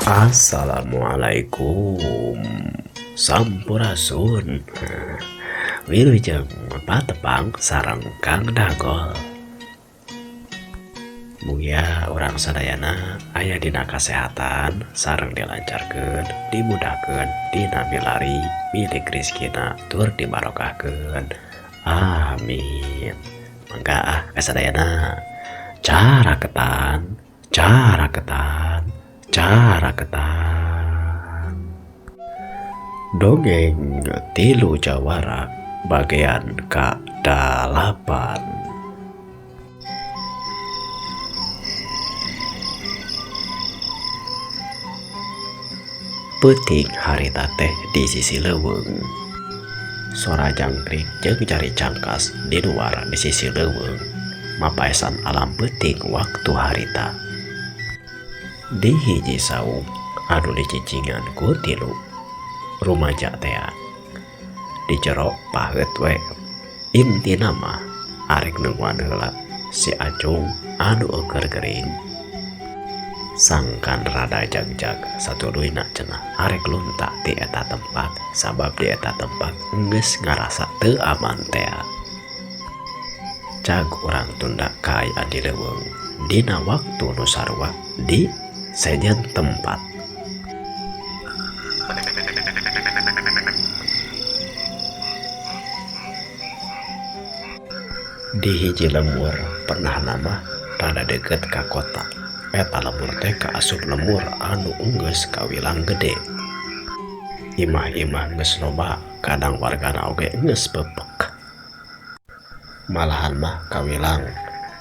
Assalamualaikum Sampurasun Wilujeng patepang sareng Kang Dagol. Mugia urang sadayana aya dina kasehatan sareng dilancarkeun dimudahkeun dina milari milik rizkina tur dibarokahkeun. Amin. Mangga ah kasadayana caraketan caraketan caraketan. Dongeng tilu jawara bagian ka-8. Peuting harita teh di sisi leuweung. Sora jangkrik jeung jari cangkas di luar di sisi leuweung. Mapaesan alam peuting waktu harita. Di hiji saung anu dicicingan ku tilu rumaja tea. Di jero paheut we. Intina mah arek nungguan heula si Acung anu eueur gering. Sangkan rada jagjag satuluyna cenah arek lunta ti eta tempat sabab di eta tempat geus ngarasa teu aman tea. Cag urang tunda kaayaan di leuweung dina waktu nu sarua di sejen tempat. Di hiji lembur pernah nama rada deket ka kota. Eta lembur teh kaasup lembur anu enggeus kawilang gede. Imah-imah geus loba, kadang wargana oge geus pepek. Malahan mah kawilang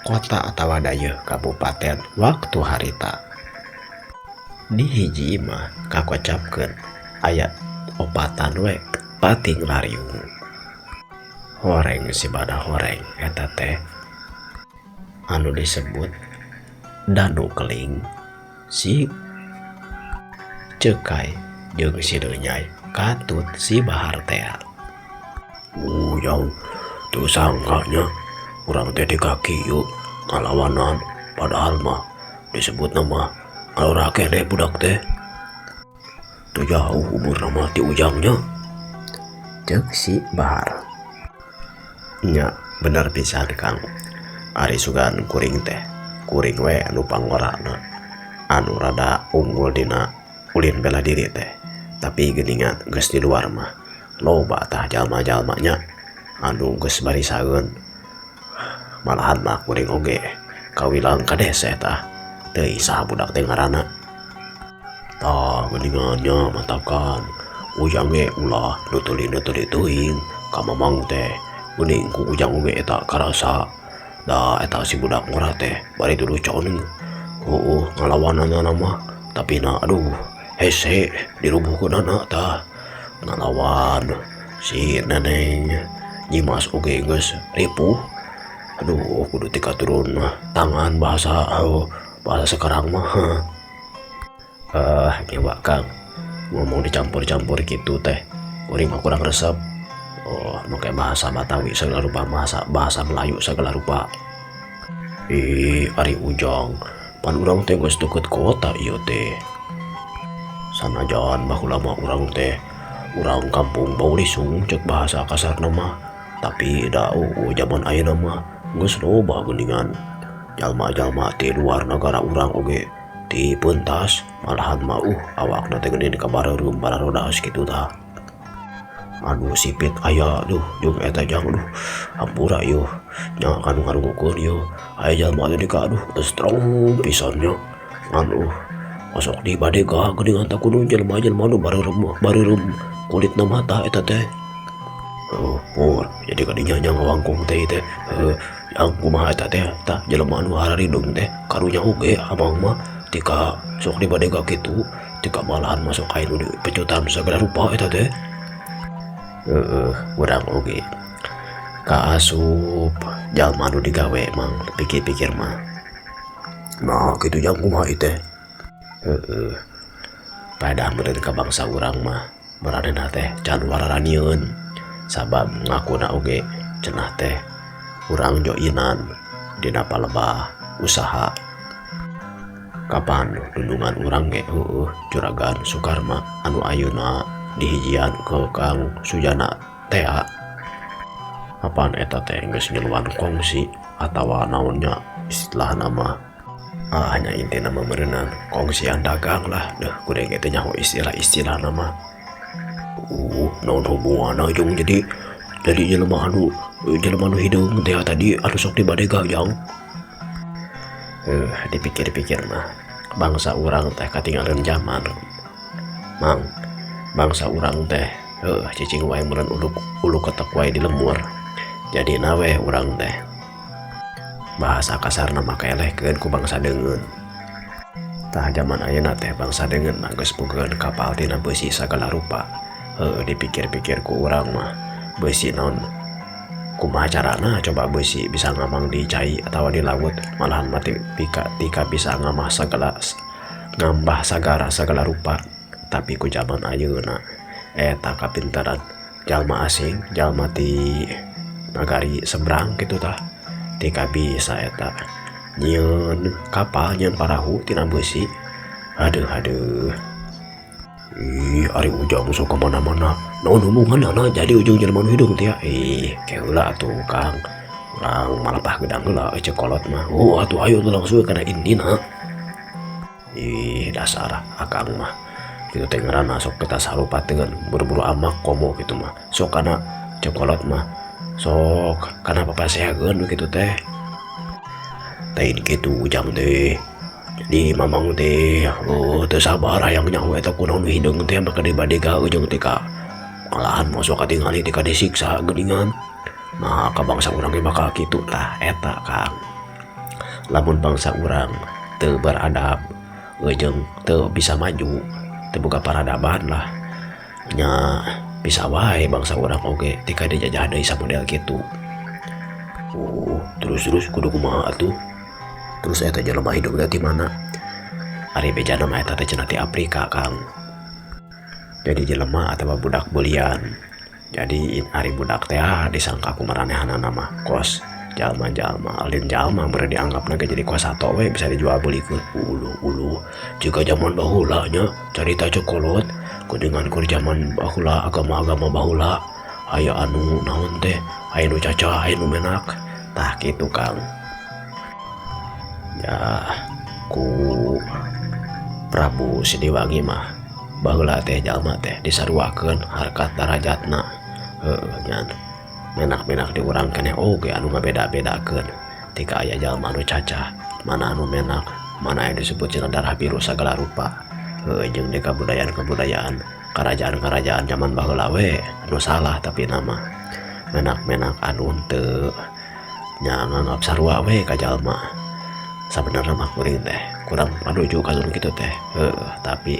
kota atawa dayeuh kabupaten waktu harita. Di hiji imah kakocapkeun aya opatan we pating lariung. Horeng si bada horeng eta teh anu disebut danu keling, si cekai jeung si denyai katut si bahar tea. Ujang teu sangkanya urang teh di kaki yuk ngalawanan, padahal mah disebut nama ngalora keneh budak teh. Teu jauh umurna mah ti ujangnya. Ceuk si bahar. Nya bener pisan Kang. Ari sugan kuring teh, kuring we anu pangorana anu rada unggul dina ulin bela diri teh. Tapi geuningan geus di luar mah loba tah jalma-jalmanya anu geus barisaeun. Malahan mah kuring oge kawilang kadeseh tah. Teu isah budak teh ngaranna. Tah geuningannya matakan ujang ge ulah nu teu teuing ka mamang teh. Geuning ku ujang oge eta karasa. Da eta si budak ngora teh bari dulucon. Heueuh ngalawanana mah tapi na aduh hese dirubuhkeunana tah. Ngalawan si neneng Nyimas oge geus ripuh. Aduh kudu tika turun tangan bahasa bahasa sekarang mah. Ngewa Kang ngomong dicampur-campur gitu teh kuring mah kurang resep. Oh, make bahasa Batawi segala rupa, bahasa Melayu segala rupa. Ih, ari ujang, pan urang teh geus deukeut kota ieu teh. Sanajan baheula mah urang teh urang kampung Baulisung ceuk bahasa kasarna mah. Tapi da zaman ayeuna mah geus loba geuningan. Jalma-jalma ti luar nagara urang oge ti pentas malahan mah awakna teh geuning kabareureum bararodas kitu tah. Aduh sipit aya duh jeung eta jang duh hampura ieu nya kanu ngarungukeun ieu aya jalma teh dika aduh teu strong pisan nya ngan osok di badega geuningan tah kudu jelema-jelema nu bareureum kulitna mah tah eta teh. Pur jadi kadinya nya ngawangkung teh teh yang kumaha eta teh tah jelema anu hararidung teh karunya oge abang mah tika sok di badega kitu tika malahan masuk kain nu dipecutan sagala rupa eta teh. Urang oge kaasup jalma nu digawe mang pikir-pikir mah. Nah kitu jang kumaha ieu teh. Padah meureun ka bangsa urang mah maranehna teh can wararanieun sabab ngakuna oge cenah teh urang joinan dina palebah usaha. Kapan dundungan urang ge heueuh Juragan Sukarma anu ayeuna dihijian ke Kang Sujana tea. Apan eta teh geus ngiluan kongsi atawa naon nya istilahna mah. Ah nya intina mah meureunan kongsian dagang lah deuh kuring ge teu nyaho istilah-istilahna mah. Naon hubunganna jeung jadi jadi jelema anu jelema anu hideung teh tadi anu sok dibadega jang. Dipikir-pikir mah bangsa urang teh katinggalan zaman. Mang, bangsa urang teh heuh cicing wae meureun uluk ulu ketek wae di lemur. Jadina weh urang teh. Bahasa kasarna mah kaelehkeun ku bangsa deungeun. Tah jaman ayeuna teh bangsa deungeun mah geus bogaeun kapal tina beusi sagala rupa. Heuh dipikir-pikir ku urang mah beusi naon kumaha carana coba beusi bisa ngamang di cai atawa di laut malahan mah tika bisa ngamah sagala ngambah sagara sagala rupa. Tapi ku jaman ayeuna eta kapintaran jalma asing jalma ti nagari seberang kitu tah tika bisa eta nyieun kapal nyieun parahu tina beusi. Aduh aduh. Ih, ari ujang sok ka mana-mana. Naon hubunganna jadi ujung jelema nu hideung teh? Ih, ke heula atuh Kang. Urang malapah gedang heula ceuk kolot mah. Oh atuh ayo tuh langsung kana intina. Ih, dasar akang mah. Kitu teh ngaranna sok kita sarupateun buru-buru amak komo kitu mah. Sok kana ceuk kolot mah. Sok kana papaseakeun kitu teh. Lain kitu ujang teh. Jadi mamang teh oh teu sabar hayang nyaho eta kunaon nu hideung teh maka dibadega ujung teh ka malahan mah sok katingali teh ka disiksa geuningan. Nah ka bangsa urang ge bakal kitu tah eta Kang. Lamun bangsa urang teu beradab jeung teu bisa maju, teu boga peradaban lah nya bisa wae bangsa urang oge tika dijajah deui samodel kitu. Oh, terus-terus kudu kumaha atuh? Terus eta jelema hideung teh ti mana? Ari bejana mah eta teh cenah ti Afrika Kang. Jadi jelema atawa budak beulian. Jadi ari budak teh disangka ku maranehanana mah kos jalma-jalma lain jalma meureun dianggapna ge jadi kos sato we bisa dijual beulikeun. Uluh uluh jiga jaman baheula nya carita ceuk kolot geuningan keur jaman baheula agama-agama baheula aya anu naon teh aya nu cacah aya nu menak tah kitu Kang. Ya ku Prabu Siliwangi mah baheula teh jalma teh disaruakeun harkat darajatna heueuh nya menak-menak di urang keneh oge anu ngabeda-bedakeun tika aya jalma anu cacah mana anu menak mana anu disebut cenah darah biru sagala rupa heueuh jeung di kabudayaan-kabudayaan karajaan-karajaan jaman baheula we anu salah tapi nama menak-menak anu henteu nya nganggap sarua we ka jalma. Sabenerna mah kuring teh kurang panuju ka nu kitu teh heueuh tapi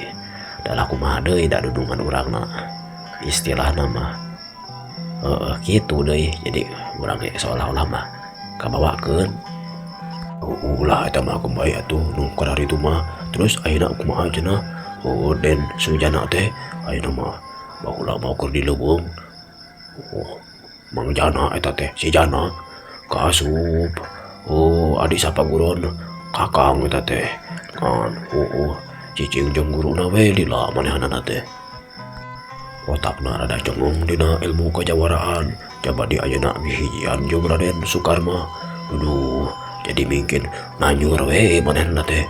da kumaha deui da dudungan urangna istilahna mah heueuh kitu deui jadi urang ge seolah-olah mah kabawakeun. Ulah eta mah kumaha atuh nu kararitu mah terus ayeuna kumaha cenah oh Den Sujana teh ayeuna mah baheula mah keur di leuweung. Oh Mang Jana eta teh si Jana kaasup. Oh adik sapaguron kakang eta teh ngan heueuh cicing jeung guruna we lila manehanana teh. Otakna rada cengeng dina ilmu kajawaraan jaba di ayeuna hijian jeung Raden Sukarma. Aduh jadi mungkin nanyur we manehna teh.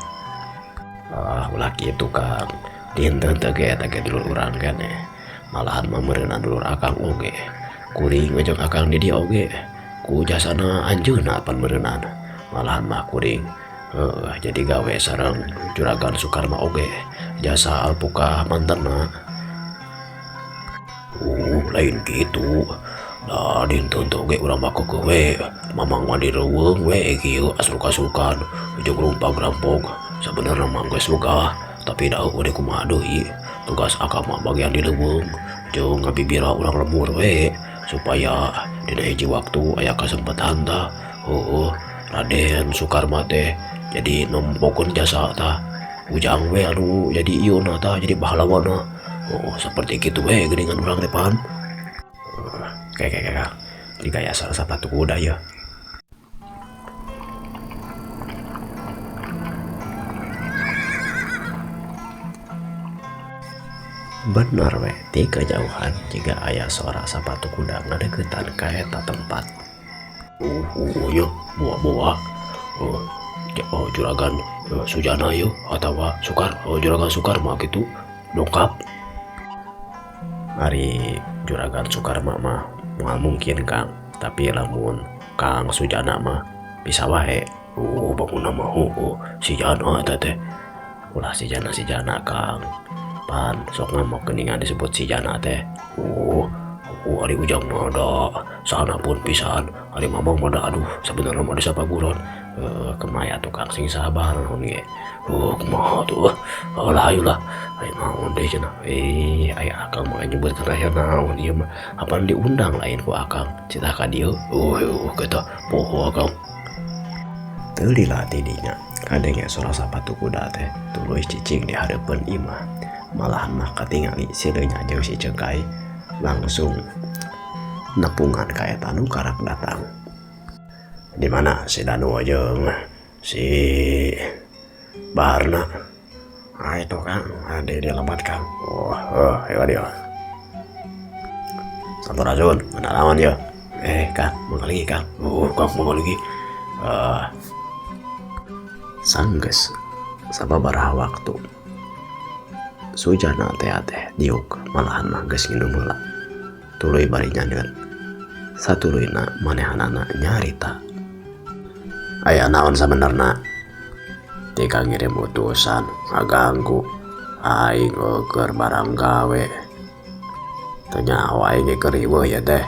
Ah ulah kitu Kang. Dinten teh ge eta ge dulur urang keneh. Malahan mah meureunna dulur akang oge. Kuring we jeung akang di dieu oge ku jasana anjeunna pan meureunan. Malahan mah kuring heueuh jadi gawe sareng Juragan Sukarma oge jasa alpukah mantenna. Lain kitu. Da dinten teh oge urang mah keukeuh we mamang mah di leuweung we kieu asruk-asrukan jeung rumpag-rampog. Sabenerna mah geus wegah tapi da heueuh kumaha deui tugas akang mah bagian di leuweung jeung ngabibira urang lembur we supaya dina hiji waktu aya kasempatan tah heueuh Raden Sukarma teh jadi nempokeun jasa tah ujang we anu jadi ieu na tah jadi pahlawanna. Oh seperti kitu we geuningan urang teh pan. Kayak kayak jika ya salah sepatu kuda ya. Bener we, ti kejauhan jiga aya sora sapatu kuda ngadeukeutan ka eta tempat. Oh, ya, buah-buah. Oh, oh juragan Sujana yeuh atawa Sukar, oh, juragan Sukar mah kitu dongkap. Ari juragan Sukarma mah moal mungkin, Kang, tapi lamun Kang Sujana mah bisa wae. Oh, bangun mah, oh, si Jana eta teh. Ulah si Jana si Jana, Kang. Pan sok ngamuk geuningan disebut si Jana teh. Oh, oh ari ujang mah da sana pun pisan. Ari mamang mah da aduh sabenerna mah disapaguron. Kumaha atuh, Kang, sing sabar naon ge. Oh, kumaha tuh? Oh, lah ayo lah. Aya naon deui cenah? Eh, aya akang mah nyebutkeun aya naon ieu mah. Apan diundang lain ku akang citah ka dieu. Oh, oh kitu poho akang. Teu lila ti dinya kadenge sora sapatu kuda teh tuluy cicing di hareupeun imah. Malahan mah katingali si Leunya jeung si Cengkai langsung nepungan ka eta nu karak datang. Di mana si Danu jeung si Baharna? Ah itu Kang, ada di lebat, Kang. Oh, oh ayo dia. Sampurasun, naon ya? Eh, Kang, mau lagi, Kang. Oh, Kang mau lagi. Sanggeus sababaraha waktu Sujana teh teh diuk, malahan mah geus nginum heula tuluy bari nyandeun. Satuluyna manehanana nyarita. Aya naon sabenerna? Tika ngirim utusan ngaganggu aing keur barang gawe. Teu nyaho aing ge keur riweuh ye teh.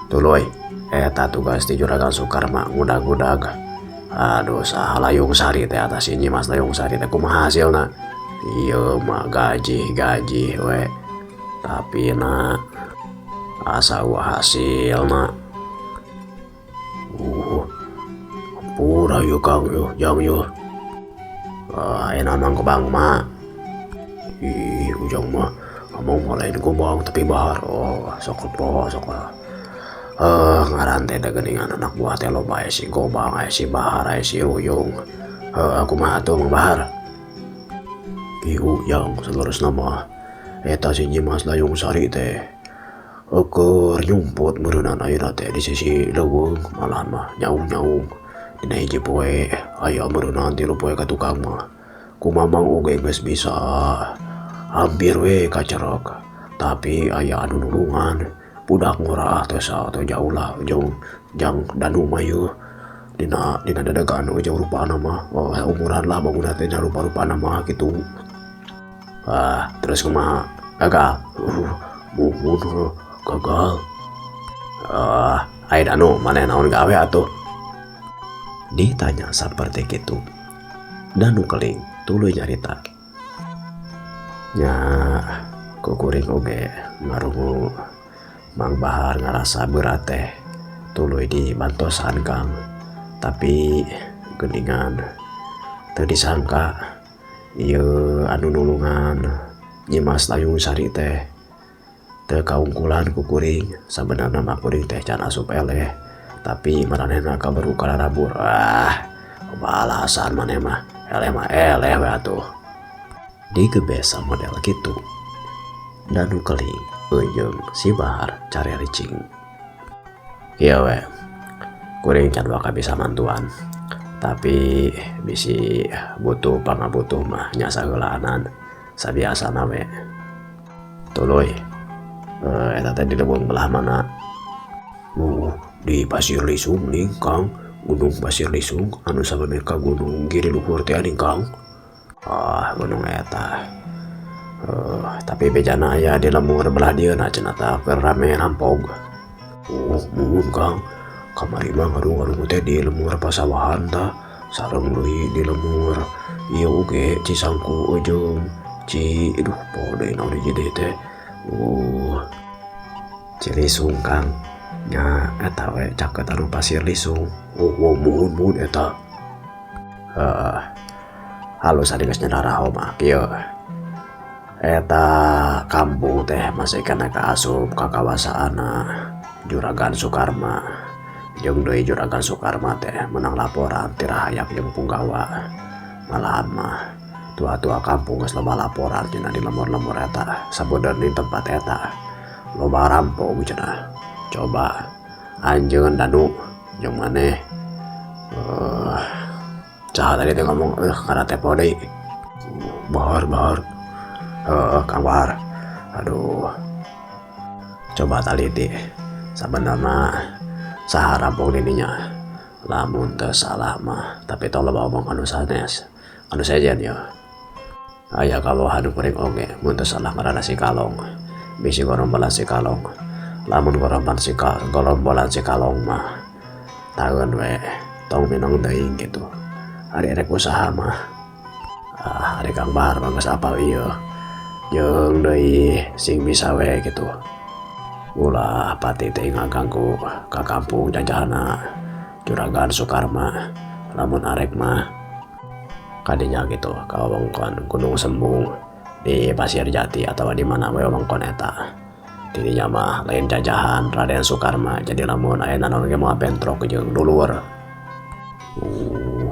Tuluy eta tugas ti Juragan Sukarma ngudag-udag. Aduh, saha Layung Sari teh atas si Nyimas Layung Sari teh, kumaha hasilna? Ieu mah gaji-gaji we. Tapi na asa euweuh hasilna. Hampura yeuh, Kang, yeuh, jang yeuh. Ayeuna Mang Gobang mah. Ih, ujang mah ngomong mah lain Gobang tapi Bahar. Oh, sok poho sok. Ngaran teh da geuningan anak buah teh loba, aya si Gobang, aya si Bahar, aya si Ruyung. Heuh, kumaha atuh Mang Bahar? Ieu yang saleresna mah eta si Nyimas Layung Sari teh keur nyumput meureunan ayeuna teh di sisi leuweung, malahan mah nyaung-nyaung dina hiji poe aya meureunan 3 poe ka tukang mah. Ku mamang oge geus bisa hampir we kacerek, tapi aya anu nulungan, budak ngora teh teu jauh lah jeung jang Danu mah yeuh dina dina dadagaan jeung rupana mah, oh, umuran lah bangunna teh rupa-rupana mah kitu. Ah, terus kumaha? Gagal? Muhun, gagal. Ah, aya Danu maneh naon gawe atuh? Ditanya seperti itu, Danu keling tuluy nyarita. Nya kukuring oge ngarungu Mang Bahar ngarasa berat teh tuluy dibantosan, Kang, tapi geuningan teu disangka ieu anu nulungan Nyimas Layung Sari teh teu kaungkulan ku kuring. Sabenerna mah kuring teh can asup eleh, tapi maranehna kaberu kalarabur. Ah, alasan maneh mah, eleh mah eleh we atuh. Digebesa model kitu, Danu keling jeung si Bahar carericing. Kieu we, kuring can bakal bisa mantuan, tapi bisi butuh pangabutuh mah nya saheulaanan sabiasana we. Tuluy eta teh di leuweung belah mana? Di Pasir Lisung nih, Kang. Gunung Pasir Lisung anu samemeh ka Gunung Giri Luhur teh ning, Kang. Ah, gunung eta. Tapi bejana aya di lembur belah dieu na cenah tah keur rame rampog. Oh, muhun, Kang. Kamari mah ngarung-ngarung teh di lembur pasawahan tah, sareng deui di lembur ieu oge Cisangku jeung Ci, duh, poho deui naon hiji deui teh. Cilisung, Kang, nya eta we caket anu Pasir Lisung. Oh, muhun muhun eta. Halus ari geus nyadaraho mah kieu. Eta kampung teh masih kena kaasup ka kawasaanna Juragan Sukarma. Jeung deui Juragan Sukarma teh menang laporan ti rahayap jeung punggawa. Malahan mah Tua-tua kampung geus loba laporan cenah di lembur-lembur eta sabenerna di tempat eta loba rampok cenah. Coba anjeun Danu jeung maneh saha tadi teh ngomong ngaran tepo deui. Bahar, Bahar. Heeh, Kang Bahar. Aduh. Coba taliti sabenerna saha rampok di dinya. Lamun teu salah mah, tapi tong loba omong anu sanes. Anu sejen ya. Aya kabohan kuring oge mun teu salah ngaranna si Kalong. Bisi gorombolan si Kalong. Lamun gorombolan si Kalong mah taeun we tong minong teuing kitu. Ari rek usaha mah. Ah, ari Kang Bahar mah geus apal ieu. Jeung deui sing bisa we kitu. Ulah pati teh ngaganggu ka kampung jajahna Juragan Sukarma. Lamun arek mah kadinya gitu ka wewengkon Gunung Sembung di Pasir Jati atau di mana we wewengkon eta. Didinya mah lain jajahan Raden Sukarma, jadi lamun aya naon ge moal bentrok jeung dulur.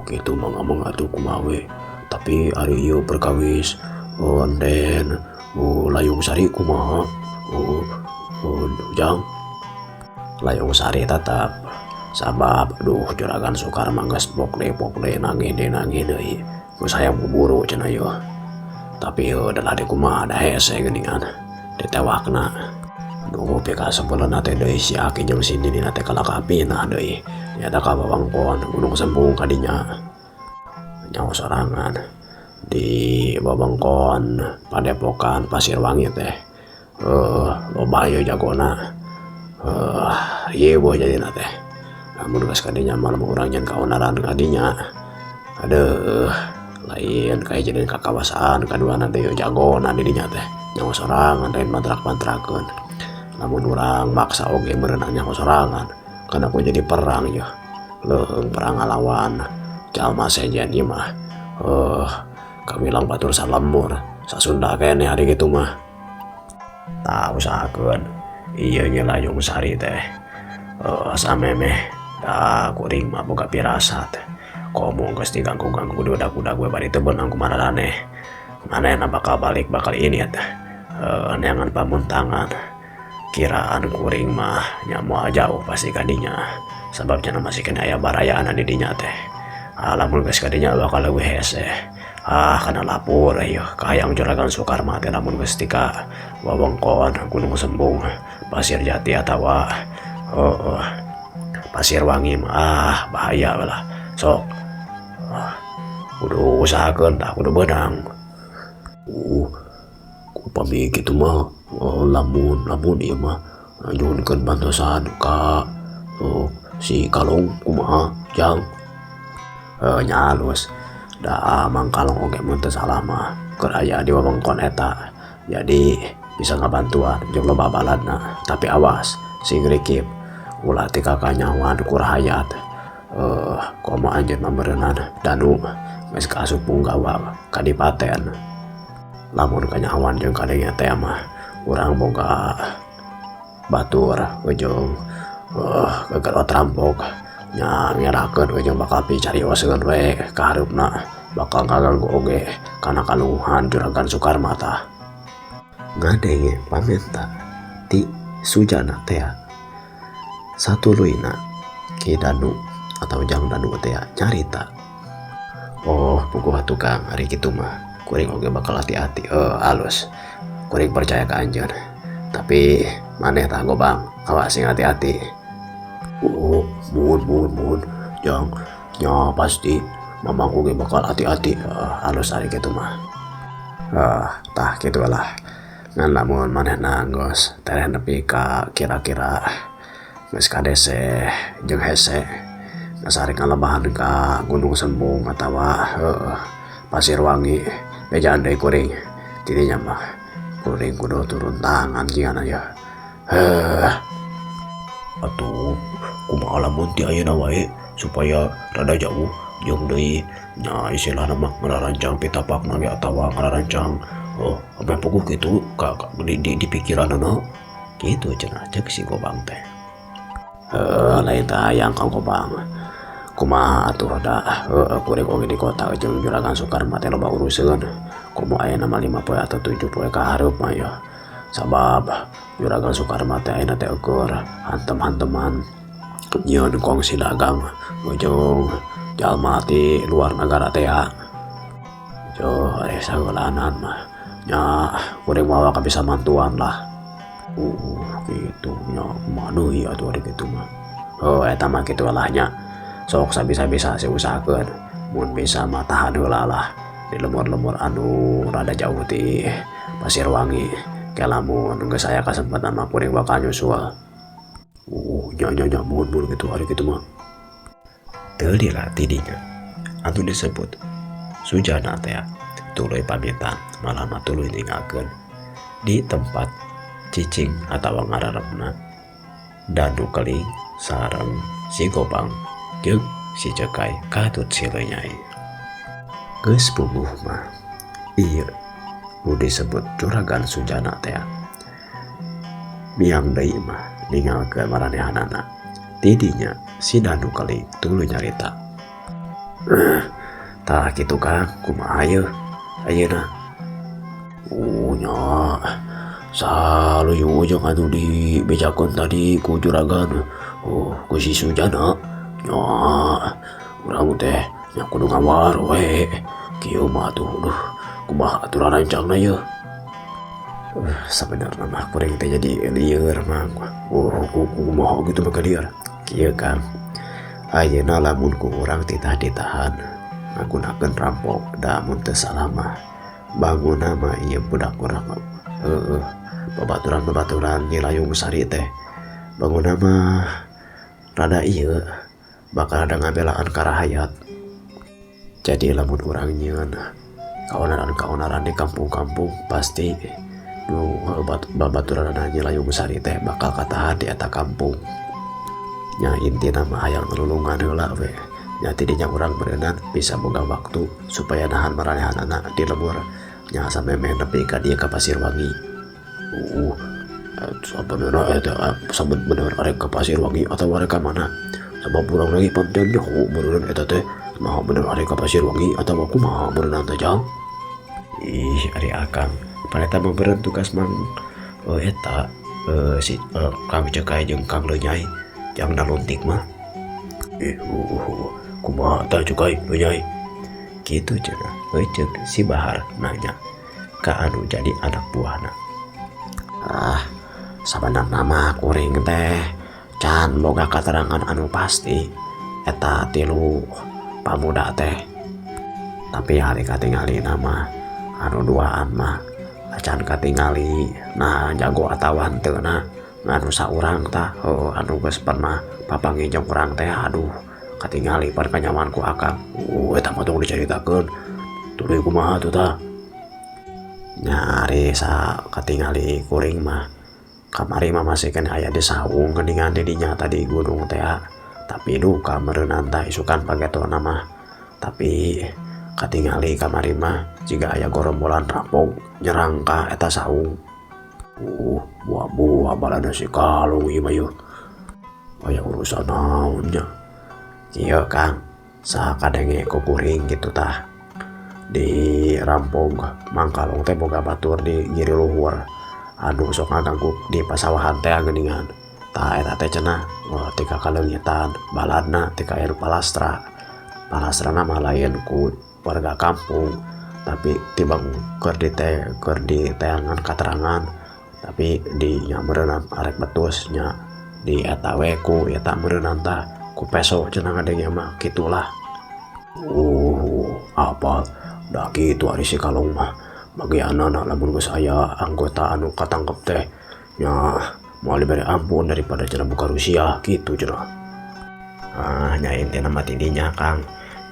Kitu mah ngomong atuh kumaha we. Tapi ari ieu perkawis Raden Layung Sari kumaha? Jang. Layung Sari tetap sabab duh Juragan Sukarma geus bok deui bok deui nagih deui nagih deui. Geus hayang buburu cenah yeuh. Tapi heuh da lade kumaha da hese geuningan ditewakna. Duh pikasebeleuna teh deui si Aki jeung si Nini teh kalah kapinah deui. Nyata ka wewengkon Gunung Sembung kadinya. Nyaho sorangan di wewengkon Padepokan Pasirwangi teh. Loba ieu jagona. Ieu boh jadina teh. Lamun geus kadinya mah lamun urang nyen kaonaran kadinya. Aduh, lain kayak jadi kakawasaan kaduana teh jagona di dinya teh. Nyaho sorangan lain mantrak-mantrakeun. Lamun urang maksa oge meureunna nyaho sorangan. Kana ku jadi perang yeuh. Leuheung perang ngalawan jalma sejen ieu mah. Kawilang batur salemur sasunda keneh hari kitu mah. Tah usahakeun ieu nya Layung Sari teh. Samemeh da kuring mah boga pirasat. Komo geus diganggu-ganggu di udag-udag we bari teu beunang ku mararaneh. Manehna bakal balik bakal ini teh. Neangan pamuntangan. Kiraan kuring mah nya moal jauh pasti kadinya. Sabab cenah masih kena aya barayaan di dinya teh. Lamun geus kadinya bakal leuwih hese. Ah, kana lapor ieu kahayang Juragan Sukarma teh lamun geus tika wewengkon Gunung Sembung, Pasir Jati atawa Pasirwangi mah bahaya lah. Sok kudu usahakeun tah kudu beunang. Upami kitu mah lamun ieu mah nyuhunkeun bantosan ka si Kalong kumaha Jang? Nya alus. Da Mang Kalong oge mun teu salah mah keur aya di wewengkon eta. Jadi bisa ngabantuan jeung loba baladna. Tapi awas sing rikip ulah ti kakanyawan ku rahayat. Komo anjeun mah meureunan Danu geus kaasup punggawa kadipaten. Lamun kanyahoan jeung kadenge teh mah urang boga batur ujung gegerot rampok nya ngerakeun ujung bakal picarioseun we ka hareupna bakal ngaganggu oge kana kalunghan Juragan Sukarma tah. Ngadenge pamenta ti Sujana tea satuluyna Ki Danu atau Jang Danu tea nyarita. Oh, puguh tukang ari kitu mah kuring oge bakal hati-hati. Alus kuring percaya ka anjeun. Tapi maneh tah gobang, awas sing hati-hati. Oh, muhun muhun muhun Jang, nya pasti mamang oge bakal hati-hati. Alus ari kitu mah. Tah kitu lah. Ngan lamun manehna geus tereh nepi ka kira-kira geus kadese jeung hese geus arek ngalebahan ka Gunung Sembung atawa Pasirwangi bejaan deui kuring. Tidinya mah kuring kudu turun tangan jigana yeuh. Atuh kumaha lamun ti ayeuna wae supaya rada jauh jeung deui nya istilahna mah ngararancang pitapakna ge atawa ngararancang ameh puguh kitu ka di pikiranana kitu cenah ceuk si Gobang teh. Lain teh hayang Kang Gobang. Kumaha atuh da heueuh kuring oge di kota jeung Juragan Sukarma teh loba uruseun. Komo ayeuna mah 5 poe atau 7 poe ka hareup mah yeuh. Sabab Juragan Sukarma teh ayeuna teh eueuh hantem-hanteman nyieun kongsi dagang jeung jalma ti luar nagara teh ya. Jeuh ari saheulaanan mah nya kuring mah bakal bisa mantuan lah. Kitu nya kumaha deui atuh ari kitu mah. Heuh eta mah kitu lah nya. Sok sabisa-bisa sih usahakeun mun bisa mah tahan heula lah di lemur-lemur anu rada jauh ti Pasirwangi. Ke lamun geus aya kasempatan mah kuring bakal nyusul. Nya nya nya mun mun kitu ari kitu mah. Teu lila ti dinya anu disebut Sujana teh tuluy pamitan malah mah tuluy ninggalkeun di tempat cicing atawa ngararepna Danu Keling sareng si Gobang jeung si Cekai katut si Lenyai. Geus puguh mah ieu nu disebut Juragan Sujana teh miang deui mah ninggalkeun maranehanana. Tidinya si Danu Keling tuluy nyarita. Tah kitu Kang, kumaha yeuh ayeuna? Nya saluyu jeung anu dibejakeun tadi ku juragan. Ku si Sujana. Nya urang teh nya kudu ngawar we. Kieu mah atuh duh kumaha atuh rancangna yeuh. Sabenerna mah kuring teh jadi lieur mah. Kumaha gitu mah lieur. Kieu Kang, ayeuna lamun ku urang titah ditahan ngagunakeun rampok da mun teu salah mah bangunna mah ieu budak urang heueuh babaturan-babaturan Nyi Layung Sari teh bangunna mah rada ieu bakal ada ngabelaan ka rahayat. Jadi lamun urang nyieun kaonaran-kaonaran di kampung-kampung pasti nu babaturanna Nyi Layung Sari teh bakal katahan di eta kampung. Nya intina mah hayang nulungan heula we. Nya tidinya urang berenang bisa boga waktu supaya nahan maranehanana di lembur nya samemeh nepi ka dieu ka Pasirwangi. Sabenerna eta sabener arek ka Pasirwangi atawa arek ka mana? Sabab urang lagi panten nyaho beureunan eta teh maha bener arek ka Pasirwangi atawa kumaha beureunan teh Jang? Ih ari akang paneta mah beureun tugas mang eta si Kang Cekai jeung Kang Lenyai jang naluntik mah. Kumaha tah Cekai Lenyai? Kitu cenah heuceuk si Bahar nanya ka anu jadi anak buahna. Sabenerna mah kuring teh can boga katerangan anu pasti eta tilu pamuda teh. Tapi hari katingalina mah anu duaan mah acan katingali nah jago atawa henteu na nganu saurang tah anu geus pernah papanggih jeung urang teh aduh katingali pan kanyaman ku akang. Eta mah tong dicaritakeun tuluy kumaha tuh tah. Nya ari sa katingali kuring mah kamari mah masih keneh aya di saung geuningan di dinya tadi gunung teh tapi duka meureunan tah isukan pagetona mah. Tapi katingali kamari mah jiga aya gorombolan rampok nyerang ka eta saung. Buah-buah balana si kalung ieu mah yeuh. Aya urusan naon nya? Kieu Kang, sakadenge ku kuring kitu tah. Di rampok Mangkalong teh boga batur di Giri Luhur anu sok ngaganggu di pasawahan teh geuningan. Tah eta teh cenah tika kaleungitan baladna tika aya palastra. Palastrana mah lain ku warga kampung tapi tibang keur diteangan katerangan tapi di nya meureunnan arek betus nya di eta we ku eta meureunnan tah ku peso cenah ngadenge mah kitulah. Apa da kitu ari si kalong mah bagianana lamun geus aya anggota anu katangkep teh nya moal dibere ampun daripada cenah buka Rusia kitu cenah. Nya intina mah ti dinya Kang.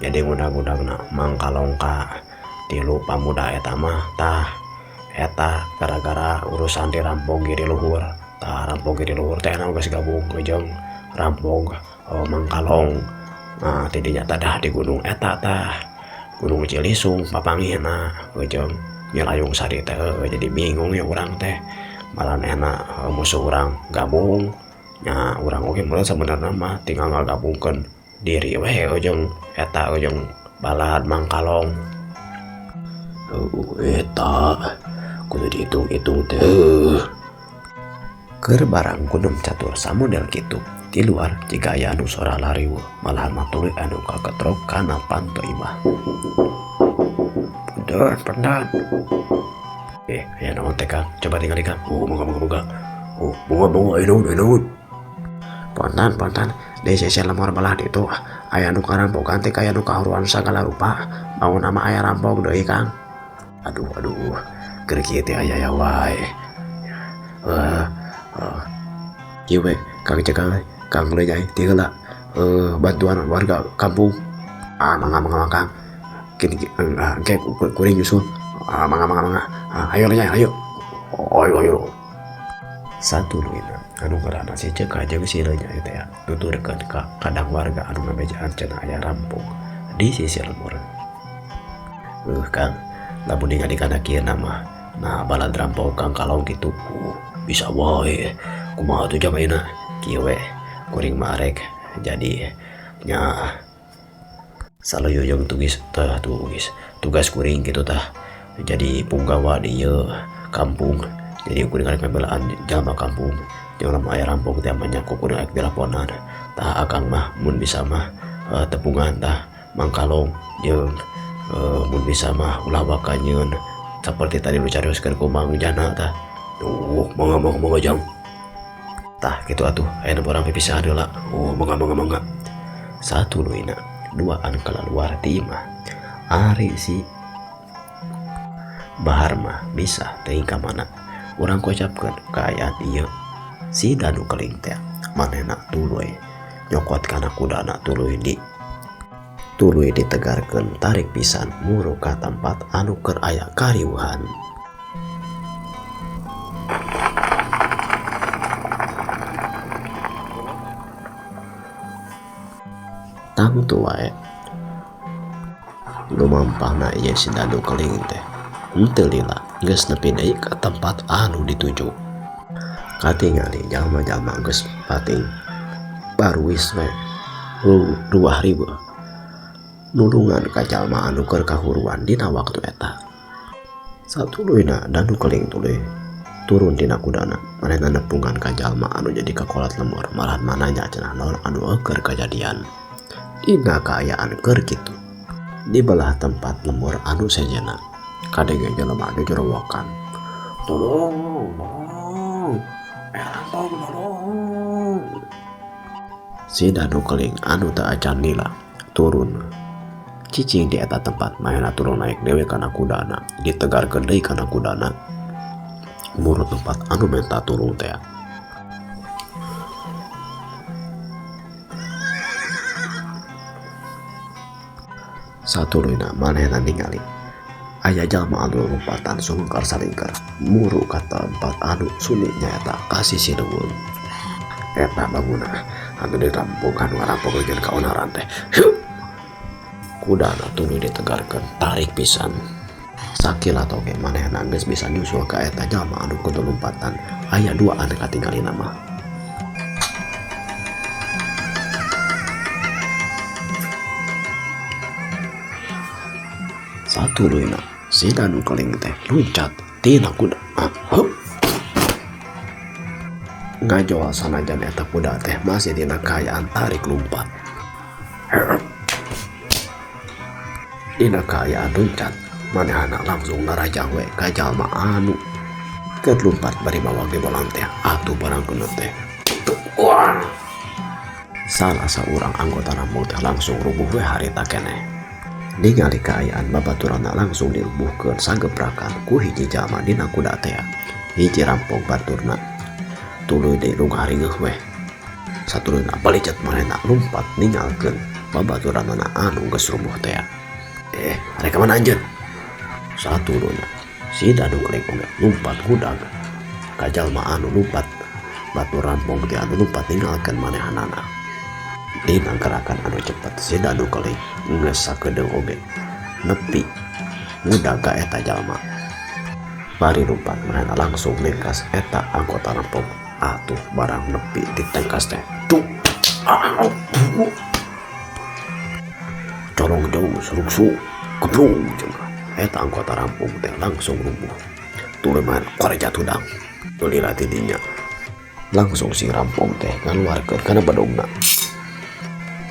Jadi ngudag-ngudagna Mangkalong ka tilu pamuda eta mah tah eta gara-gara urusan di rampok Giri Luhur. Tah rampok Giri Luhur teh geus gabung jeung rampok Mangkalong. Nah tidinya tah di gunung eta tah Gunung Cilisung papanggihna jeung Nyi Layung Sari teh jadi bingung ya urang teh. Maranehna musuh urang gabung nya urang oge meureun sabenerna mah tinggal ngagabungkeun Diri we jeung eta jeung balad Mangkalong. Heuh eta kudu dihitung-hitung teh. Keur barang gunung catur samodel kitu di luar jiga aya anu sora lariweuh malahan mah tuluy anu kaketrok kana panto imah. Punten, punten. Aya naon teh Kang? Coba tingali Kang. Oh, mangga mangga mangga. Oh, mangga mangga aya naon aya naon. Punten, punten. Di sisi lemor belah ditu aya nu karampokan teh kaya nu kahuruan sagala rupa. Bangun nama aya rampok deui Kang. Aduh aduh. Keur kieu teh aya ya wae. Kieu we Kang Cekang, Kang Lenyai ti heula bantuan warga kampung. Ah, mangga mangga Kang. Kini engke kuring nyusul. Ah, mangga mangga mangga. Ayo Lenyai, ayo. Ayo ayo. Satuluyna anu ngaranna si Ceka jeung si Lenyai teh nuturkeun ka kadang warga anu ngabejaan cenah aya rampok di sisi lembur. Kang, lamun ningali kana kieu mah nah balad rampok Kang Kalong kitu. Bisa wae. Kumaha tuh jang ayeuna? Kieu we kuring mah arek jadi nya saluyuyung tugis tah tugis tugas kuring kitu tah jadi punggawa di ieu kampung. Jadi kuring arek ngabelaan jalma kampung. Jeung lamun aya rampok teh mah nya ku kuring arek dilaponan. Tah akang mah mun bisa mah tepungan tah Mangkalong jeung mun bisa mah ulah waka nyieun saperti tadi nu carioskeun ku Mang Jana tah. Oh, mangga mangga mangga jang. Tah kitu atuh ayeuna urang pipisahan heula. Oh, mangga mangga mangga. Satuluyna duaan keluar ti imah. Ari si Bahar mah bisa teuing ka mana. Urang kocapkeun kaayaan ieu. Si Danu Keling teh manehna tuluy nyokot kana kudana tuluy ditegarkeun tarik pisan muru ka tempat anu keur aya kariweuhan. Tangtu wae lumampahna ieu si Danu Keling teh henteu lila geus nepi deui ka tempat anu dituju. Katingali jalma-jalma geus pating baruis we ruah riweuh nulungan ka jalma anu keur kahuruan dina waktu eta. Satuluyna Danu Keling tuluy turun tina kudana manehna nepungan ka jalma anu jadi kakolat lemur malahan mananya cenah naon anu keur kajadian. Dina kaayaan keur kitu di belah tempat lemur anu sejenna kadenge jelema anu jorowokan. Tolong, tolong, rampok tolong. Si Danu Keling anu teu acan lila turun cicing di eta tempat manehna turun naik dewe kana kudana ditegarkeun deui kana kudana muru tempat anu menta turun teh. Satuluyna manehna ningali aya jalma anu lompatan sungkar salingkar muru ka tempat anu sunyi nyaeta ka sisi leuweung. Eta bangunna anu dirampok anu ngarampok jeung kaonaran teh. Kudana tuluy ditegarkeun tarik pisan. Sakila toge manehna geus bisa nyusul ka eta jalma anu kudu lompatan aya duaan katingalina mah. Satuluyna si Danu Keling teh luncat tina kuda. Hup. Ngajol sanajan eta kuda teh masih dina kaayaan tarik lumpat. Dina kaayaan luncat manehna langsung ngarajang we ka jalma anu keur lumpat bari mawa gebolang teh atuh barang keuneu teh. Wah. Salah saurang anggota rampok teh langsung rubuh we harita keneh. Ningali kaayaan babaturanna langsung dirubuhkeun sagebrakan ku hiji jalma dina kuda teh. Hiji rampok baturna tuluy deui lungaringeuh weh. Satuluyna balicet manehna lumpat ninggalkeun babaturanna anu geus rubuh teh. Rek ka mana anjeun? Satuluyna si Danu Keling oge lumpat hudag ka jalma anu lumpat batur rampok teh anu lumpat ninggalkeun manehanana. Dina gerakan anu cepet si Danu Keling geus sakedeung oge nepi ngudag ka eta jalma. Bari lumpat manehna langsung nengkas eta anggota rampok atuh barang nepi ditengkas teh. Duh. Colong jauh seruksu kebrung cenah. Eta anggota rampong teh langsung lumpuh. Tuluy mah korejat hudang. Lila ti dinya. Langsung si rampong teh ngaluarkeun kana bedogna.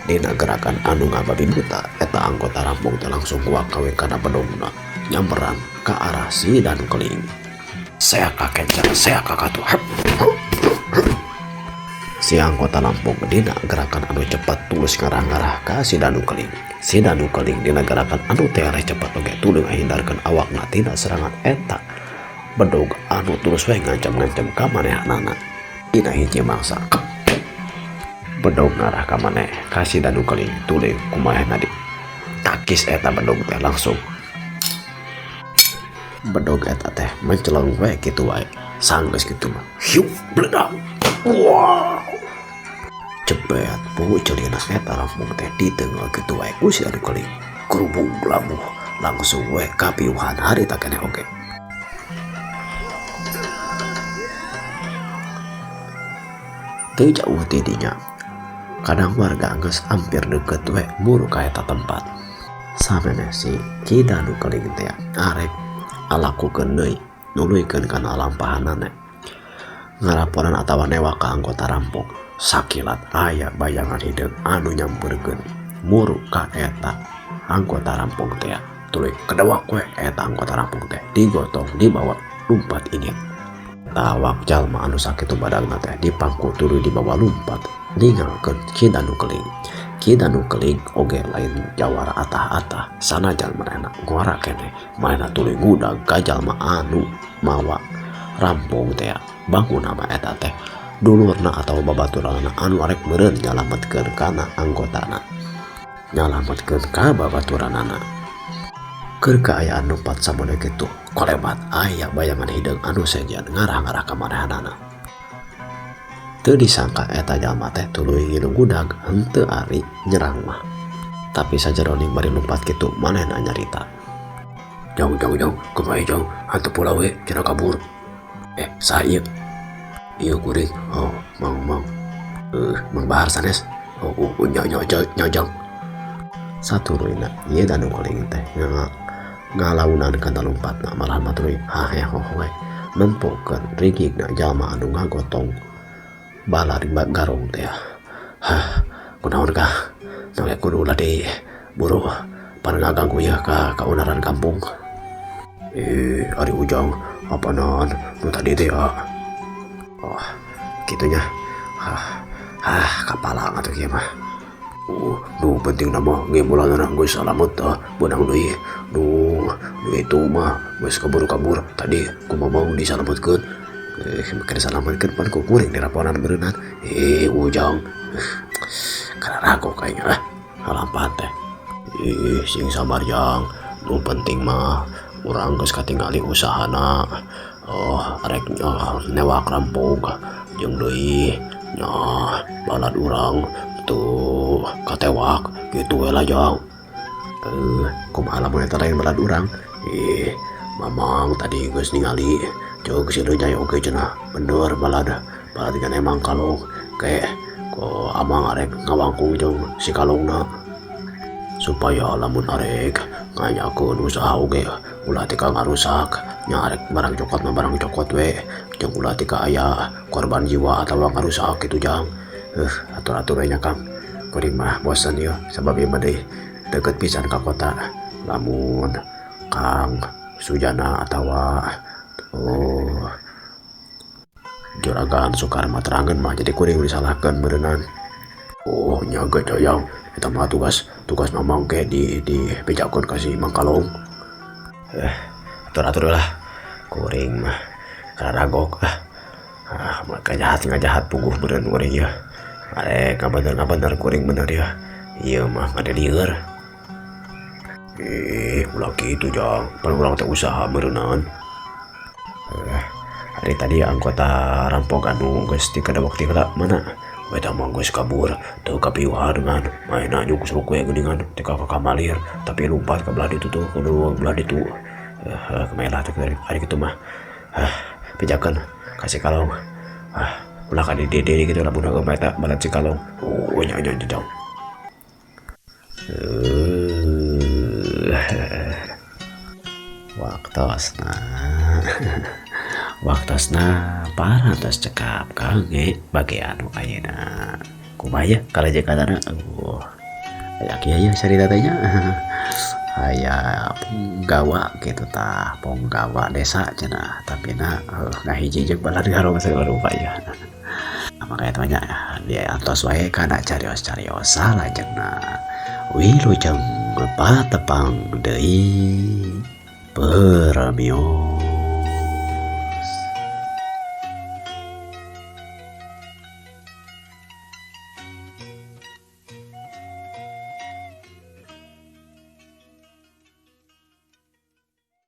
Dina gerakan anu ngababi buta, eta anggota rampong teh langsung guak kawe kana bedogna, nyamperan ka arah si Danu Keling. Saya kakencar, saya kakatuh. Hep. Si anggota rampong dina gerakan anu cepat tulus ngarah-ngarah ka si Danu Keling. Si Danu Keling dina gerakan anu tereh cepat oge tuluy ngahindarkeun awakna tina serangan eta bedog anu tulus we ngancam-ngancam ka manehanana. Dina hiji mangsa bedog ngarah ka maneh ka si Danu Keling tuluy kumaha di takis eta bedog teh langsung bedog eta teh menceleng we kitu wae sanggeus kitu mah hiup bledak wow cepet pugu celina eta rampung teh diteungel kitu wae ku si Danu Keling kerubung labuh langsung we kapiuhan harita keneh oge. Teu jauh ti dinya kadang warga geus hampir deket we muru ka eta tempat. Samemeh si Ki Danu Keling teh arek alakukeun deui nuluykeun kana lampahanana ngaraponan atawa newak ka anggota rampok. Sakilat aya bayangan hideung anu nyamperkeun muru ka eta anggota rampok teh. Tuluy kedewak we eta anggota rampok teh digotong dibawa lumpat ini. Tawak jalma anu sakitu badagna teh dipangku tuluy dibawa lumpat ninggalkeun Ki Danu Keling. Ki Danu Keling oge lain jawara atah-atah sanajan manehna ngora keneh manehna tuluy ngudag ka jalma anu mawa rampong teh. Bangun nama eta teh dulurna atawa babaturanna anu arek meureun nyalametkeun kana anggotana, nyalametkeun ka babaturanana. Keur kaayaan lumpat samode kitu kolebat aya bayangan hideung anu sejen ngarah-ngarah ka manehanana. Teu disangka eta jalma teh tuluy ngilu ngudag henteu ari nyerang mah. Tapi sajeroning bari lumpat kitu manehna nyarita. Jauh jauh jauh kumaha jauh hantu pulau we cenah kabur. Saha ieu? Ieu kuring. Oh, mang mang. Mang Bahar sanes. Oh, nya nya nya jang. Satuluyna ieu Danu Keling teh ngalaunan kana lumpatna malah mah tuluy hahe hohoe nempokeun rigigna jalma anu ngagotong bala di garong teh. Hah, kunaon kah? Nangge kudu ulah deui buru pan ngaganggu ieu ka kaunaran kampung. Ari Ujang apanan nu tadi teh ya? Oh, kitunya. Hah, hah kapala atuh kieu mah. Nu penting nama ngemulanana geus salamet tah beunang deui. Nu itu mah geus kabur-kabur tadi ku mamang disalametkeun. Make disalametkeun pan ku kuring diraponan beureunat. Ujang. Kana rago kayaknya ah. Halampan teh. Sing sabar jang. Nu penting mah urang geus katingali usahana. Oh, arek newak rampok jeung deui nya balad urang tuh katewak gitu we lah jang. Kumaha lamun eta lain balad urang? Mamang tadi geus ningali ceuk si Leunyai oge cenah bener balad balad kan emang kalong ke ko amang arek ngawangkung jeung si kalongna supaya lamun arek nganyakeun usaha oge ulah teh ka ngarusak nya arek barang cokot mah barang cokot we jeung ulah teh ka aya korban jiwa atawa ngarusak kitu jang. Atur-atur we nya Kang. Kuring mah bosen ieu sabab ieu mah deui deukeut pisan ka kota. Lamun Kang Sujana atawa Juragan Sukarma terangeun mah jadi kuring disalahkeun beureunan. Oh nya ge jayang eta mah tugas mamang ge di bejakeun ka si Mang Kalong. Atur-atur lah kuring mah kararagok ah. Maka jahat ngajahat puguh beureun kuring ieu. Arek ngabener kuring bener ya. Ieu mah ngadelieur. Ulah kitu jang. Pan urang teh usaha beureunan. Hari tadi anggota rampok anu geus dikedewek ti heula mana? Eta mah geus kabur teu kapiuhan ngan maena nyuksruk we geuningan teh ka kamalir tapi lumpat ka belah ditu tuh kudu belah ditu. Kumaha lah teh ari kitu mah. Pijakeun ka si Kalong. Ulah ka di dede kitu lamun heueuh mah eta balad si Kalong. Oh nya nya jang. Waktosna waktosna parantos cekap kangge bagian anu ayeuna. Kumaha ya kalajenganana? Aya kieu ya carita teh nya. Aya punggawa kitu tah, punggawa desa cenah, tapi na ngahiji jeung balad garong segala rupa ya. Makanya teh nya diantos wae kana carios-carios salajengna. Wilujeng patepang deui, permios.